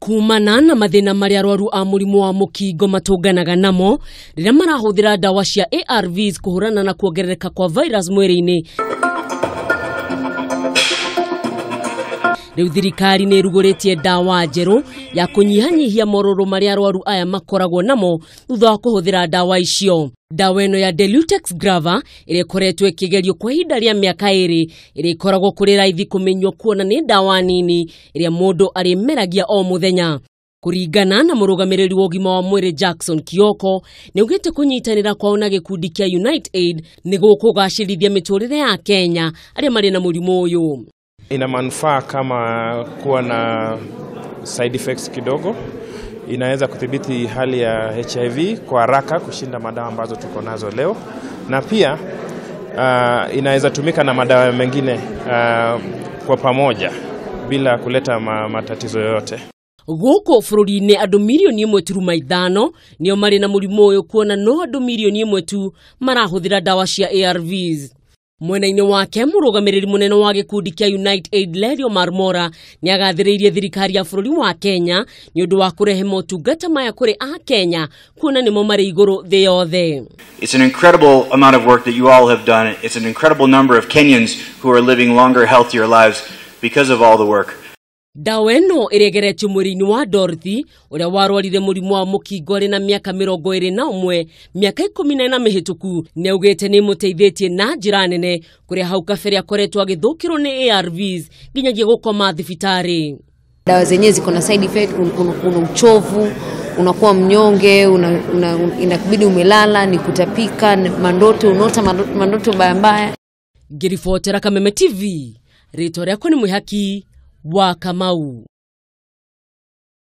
Kumana na mathĩna marĩa arwaru a mũrimũ wa mũkingo matũnganaga namo rĩrĩa marahũthĩra ndawa cia ARVs kũhũrana na kuongerereka kwa virus mwĩrĩ-inĩ. Rĩu thirikari nĩ ĩrugũrĩtie ndawa njerũ ya kũnyihanyihia morũrũ marĩa arwaru aya makoragwo namo thutha wa kũhũthĩra ndawa icio. Ndawa ĩno ya Delutex Grava ĩrĩa ĩkoretwo ĩkĩgerio kwa ihinda rĩa mĩaka 2 ĩrĩa ĩkoragwo kũrĩ raithi kũmenywo kuona nĩ ndawa nini ĩrĩa mũndũ arĩmeragia o mũthenya. Kũringana na mũrũgamĩrĩri wa ũgima wa mwĩrĩ Jackson Kioko, nĩ augĩte kũnyitanĩra kwao na gĩkundi kĩa Unite Aid nĩ gũkũgacĩrithia mĩtũrĩre ya Kenya arĩa marĩ na mũrimũ ũyũ. Ina manufaa kama kuwa na side effects kidogo, inaweza kudhibiti hali ya HIV kwa haraka kushinda madawa ambazo tuko nazo leo, na pia inaweza tumika na madawa mengine kwa pamoja bila kuleta matatizo yoyote. Gũkũ bũrũri-inĩ andũ mirioni 1.5 nĩo marĩ na mũrimũ ũyũ, kuona no andũ mirioni 1 tu marahũthĩra ndawa cia ARVs. Mwena-inĩ wake mũrũgamĩrĩri mũnene wa gĩkundi kĩa Unite Aid Lerio Marmora nĩ agathĩrĩirie thirikari ya bũrũri wa Kenya nĩ ũndũ wa kũrehe motungata maya kũrĩ a Kenya kuona nĩmo marĩ igũrũ thĩ yothe. It's an incredible amount of work that you all have done. It's an incredible number of Kenyans who are living longer, healthier lives because of all the work. Ndawa ĩno ĩrĩa ĩgeretio mwĩrĩ-inĩ wa Dorothy ũrĩa warwarire mũrimũ wa mũkingo arĩ na mĩaka 21 mĩaka 14 mĩhĩtũku nĩ augĩte nĩ ĩmũteithĩtie na njĩra nene kũrĩa hau kabere akoretwo agĩthũkĩrwo nĩ ARVs nginyagia gũkoma thibitarĩ. Dawa zenyewe ziko na side effect, una uchovu, unakuwa mnyonge, inakubidi umelala, ni kutapika, mandoto, unaota mandoto mbaya mbaya. Ngĩribotera Kameme TV, rĩtwa rĩakwa nĩ Mwĩhaki wa Kamau.